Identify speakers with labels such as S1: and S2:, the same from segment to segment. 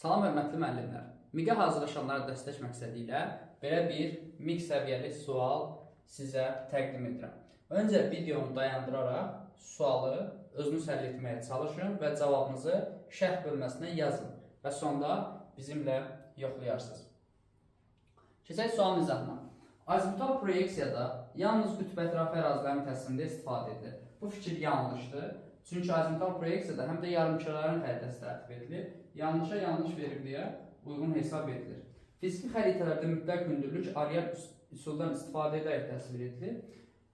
S1: Salam hörmətli müəllimlər. MİQ-ə hazırlaşanlara dəstək məqsədi ilə belə bir MİQ səviyyəli sual sizə təqdim edirəm. Öncə videonu dayandıraraq sualı özünüz həll etməyə çalışın və cavabınızı şərh bölməsinə yazın və sonda bizimlə yoxlayarsınız. Keçək sualın izahına. Azimutal proyeksiyada yalnız qütb ətrafı ərazilərin təsvirində istifadə edilir. Bu fikir yanlışdır. Çünki azimutal proyeksiyada həm də yarımkürələrin xəritəsi tərtib edilir. Yanlışa yanlış verib deyə uyğun hesab edilir. Fiziki xəritələrdə mütləq hündürlük areal üsuldan istifadə edərək təsvir edilir.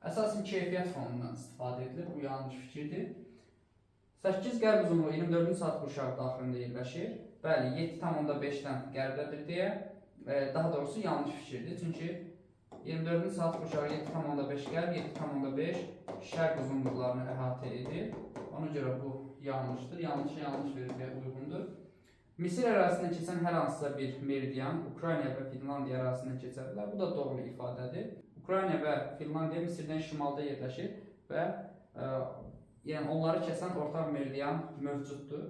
S1: Əsasən keyfiyyət fonundan istifadə edilir. Bu yanlış fikirdir. 8 qərb uzunluğu 24-cü saat qurşağı daxilində yerləşir. Bəli, 7,5-dən qərbdədir deyə, daha doğrusu yanlış fikirdir. Çünki 24-cü saat qurşağı 7,5 qərb, 7,5 şərq uzunluqlarını əhatə edir. Ona görə bu yanlışdır. Yanlışa yanlış verib deyə uyğundur. Misir ərazisindən keçən hər hansısa bir meridian Ukrayna və Finlandiya ərazisindən keçə bilər. Bu da doğru ifadədir. Ukrayna və Finlandiya Misirdən şimalda yerləşir və yəni onları kəsən ortaq meridian mövcuddur.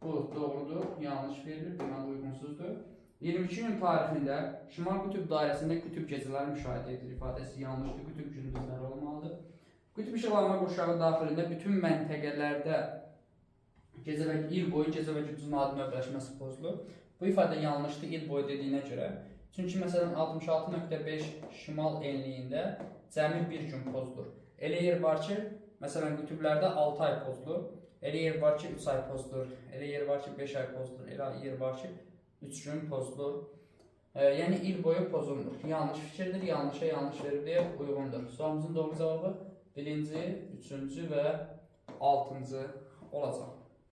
S1: Bu doğrudur, yanlış verilir, deməli uyğunsuzdur. 22 iyun tarixində Şimal qütb dairəsində qütb gecələri müşahidə edilir ifadəsi yanlışdır, qütb gündüzləri olmalıdır. Qütb işıqlanma qurşağı daxilində bütün məntəqələrdə gecə və il boyu gecə və gündüzün adi növbələşməsi pozulur. Bu ifadə yanlışdır il boyu dediyinə görə. Çünki məsələn 66.5 şimal enliyində cəmi bir gün pozulur. Elə yer var ki, məsələn qütblərdə 6 ay pozulur. Elə yer var ki, 3 ay pozulur. Elə yer var ki, 5 ay pozulur. Elə yer var ki, 3 gün pozulur. Yəni il boyu pozulmur. Yanlış fikirdir. Yanlışa yanlış verib deyə uyğundur. Sualımızın doğru cavabı birinci, üçüncü və altıncı olacaq.